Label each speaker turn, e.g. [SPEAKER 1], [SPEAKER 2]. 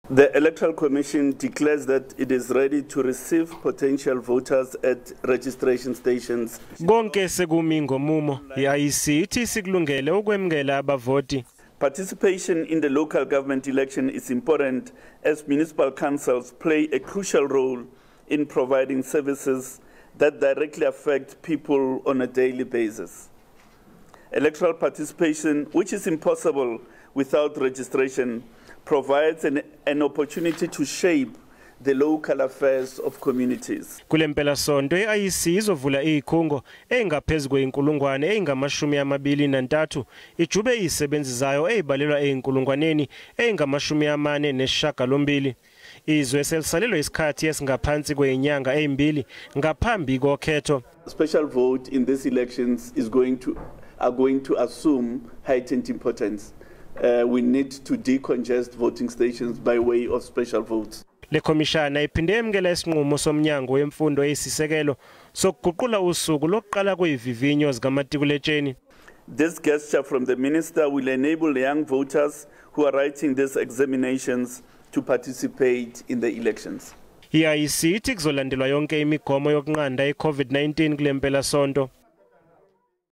[SPEAKER 1] The Electoral Commission declares that it is ready to receive potential voters at registration stations.
[SPEAKER 2] Konke sekumi ngomumo, i-IEC ithi sikulungele ukwemukela abavoti.
[SPEAKER 1] Participation in the local government election is important as municipal councils play a crucial role in providing services that directly affect people on a daily basis. Electoral participation, which is impossible without registration, provides an opportunity to shape the local affairs of communities.
[SPEAKER 2] Kule mpelasonto i-IEC izovula izikhungo ezingaphezu kweyinkulungwane eyingu-23, ijube izisebenzi zayo ezibalelwa eyinkulungwaneni ezingu-48. Izwe selisalelwe isikhathi esingaphansi kwezinyanga ezimbili ngaphambi kokhetho.
[SPEAKER 1] Special vote in these elections is going to are going to assume heightened importance. We need to decongest voting stations by way of special votes.
[SPEAKER 2] Le khomishana iphinde yemukela isinqumo somnyango wemfundo eyisisekelo sokuguqula usuku lokuqala kwezivivinyo zikamatikuletsheni.
[SPEAKER 1] This gesture from the minister will enable young voters who are writing these examinations to participate in the elections.
[SPEAKER 2] I-IEC ithi kuzolandelwa yonke imigomo yokunqanda i-COVID-19 kule mpelasonto.